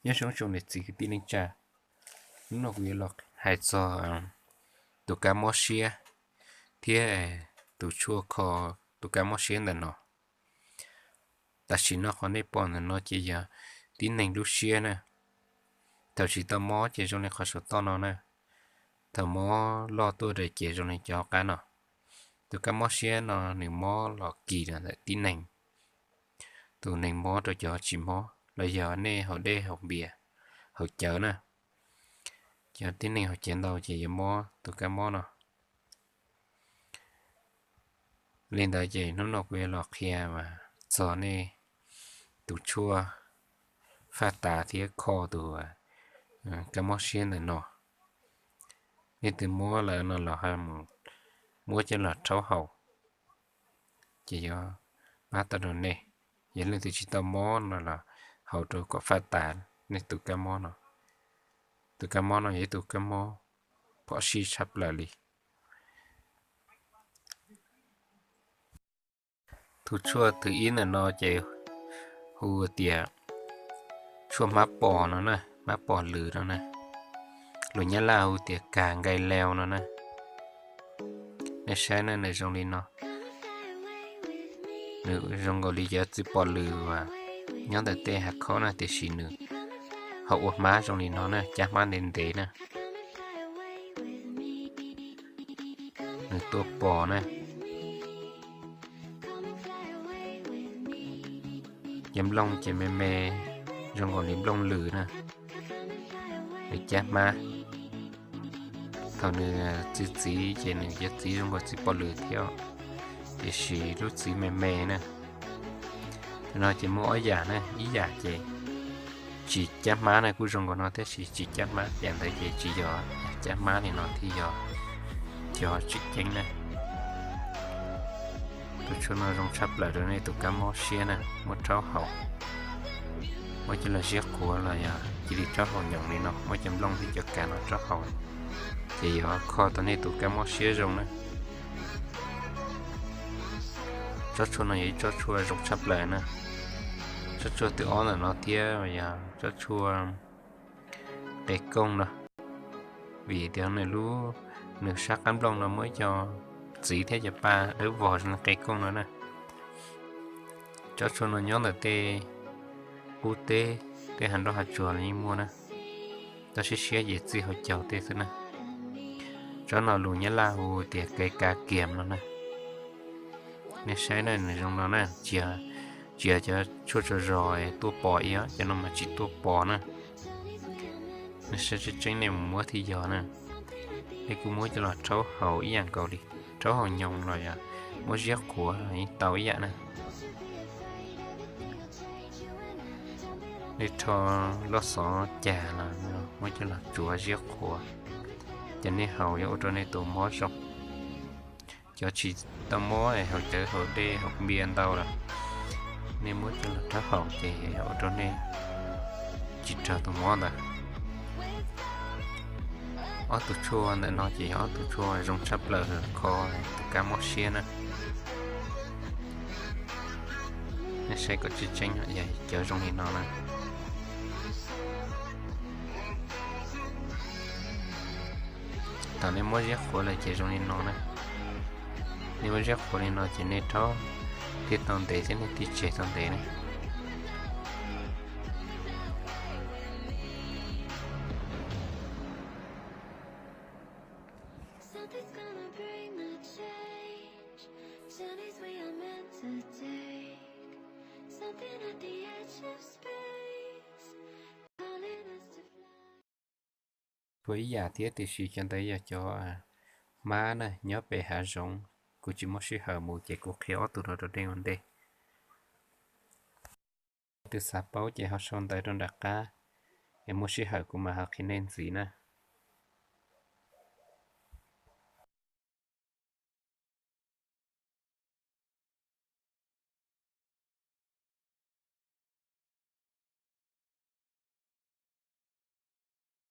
Nyob zoo tsoom niam txiv kwv tij neej tsa, hnub no kuv yuav los hais txog tus kab mob siab thiab tus tshuaj kho tus kab mob siab ntawm no. Tam sim no qhov nej pom ntawm no ces yog tib neeg lub siab na. Thaum tsis tau mob ces zoo li qhov saum toj no na. Thaum mob loj tuaj ces zoo li cov qab no. Tus kab mob siab no nws mob los kis los ntawm tib neeg. Tus neeg mob rau cov tsis mob los yog nej haus dej haus npias, haus cawv na. Cov tib neeg haus cawv ntau ces yuav mob tus kab mob no. Li ntawd ces hnub no kuv yuav los qhia txog nej tus tshuaj faj tas thiab kho tus kab mob siab ntawm no. Nej twg mob lawm no los muab coj los rhaub haus, ces yuav pab tau rau nej. Yog leej twg tsis tau mob no los haus rau kom faj tas nej tus kab mob no. Tus kab mob no yog ib tug kab mob phom sij tshaj plaws li. Tus tshuaj thib ib ntawm no ces hu tias tshuaj hmab pos no na, hmab pos lws no na. Lus Nyab Laj hu tias kas nkai leo no na. Nej saib na, nws zoo li no. Nws zoo nkaus li cov txiv pos lws uas nyob ntawm tej hav khaub na, tiam sis nws ho ua hmab zoo li no na, cab hmab ntev ntev na. Nws tuaj pos na. Cov nplooj ces me me, zoo nkaus li nplooj lws na. Nws cab hmab. Thaum nws txiv txiv ces nws cov txiv zoo nkaus txiv pos lws thiab, tiam sis lub txiv me me na. Thaum no ces muaj ob yam na, ib yam ces tsis cab hmab na, kuj zoo nkaus no tab sis tsis cab hmab, yam ntawd ces tsis yog cab hmab li no thiaj yog cov tseem ceeb na. Tus tshuaj no zoo tshaj plaws rau nej tus kab mob siab na, muab rhaub haus, muab coj los ziab qhuav los yog cia li rhaub haus nyoos li no, muab cov nplooj thiab cov kas no rhaub haus, ces yuav kho tau nej tus kab mob siab zoo na. Tsob tshuaj no yog ib tsob tshuaj zoo tshaj plaws na. Tsob tshuaj thib ob ntawm no thiab yog tsob tshuaj qe kooj no, vim tias nws lub, nws sab qab nplooj no muaj ib co txiv thiab cov pa dawb vog zoo li qe kooj no na. Tsob tshuaj no nyob ntawm tej qub teb, tej hav nroj hav tsuag los yeej muaj na. Toj siab siab ces txij hauv caug tej xwb na. Tsob no lus Nyab Laj hu tias kais kas kiag no na. Nej saib na, nws zoo no na, tsis yog cov tshuaj tsaug zog tuaj pos ib, cov no mas tsis tuaj pos na. Nej saib tseeb tseeb nej mus muab thiaj yog na. Nej kuj muab coj los rhaub haus ib yam nkaus li, rhaub haus nyoos los yog muab ziab qhuav los yeej tau ib yam na. Nej rho loj xov cag los muab coj los tsuav ziab qhuav, ces nej haus yuav ua rau nej tus mob zoo. Cov tsis tau mob es haus cawv haus dej haus npias ntau lawm, nej muab coj los rhaub haus ces yuav ua rau nej tsis raug tus mob ntawd. Ob tug tshuaj ntawm no ces yog ob tug tshuaj zoo tshaj plaws kho tus kab mob siab na. Nej saib kom tseeb tseeb, yog cov zoo li no na. Thaum nej muab ziab qhuav lawm ces zoo li no na. Nej muab ziab qhuav li no ces nej rhaub thiaj tau ntev thiab nej thiaj tseg tau ntev na. Tshuaj ib yam thiab tiam sis cov ntawd yog cov hmab na, nyob pem hav zoov. Kuv tsis muaj sij hawm mus ces kuv qhia ob tug no rau nej ua ntej. Leej twg xav paub ces ho sau ntawv rau nram qab es muaj sij hawm kuv mam ho qhia nej ntxiv na.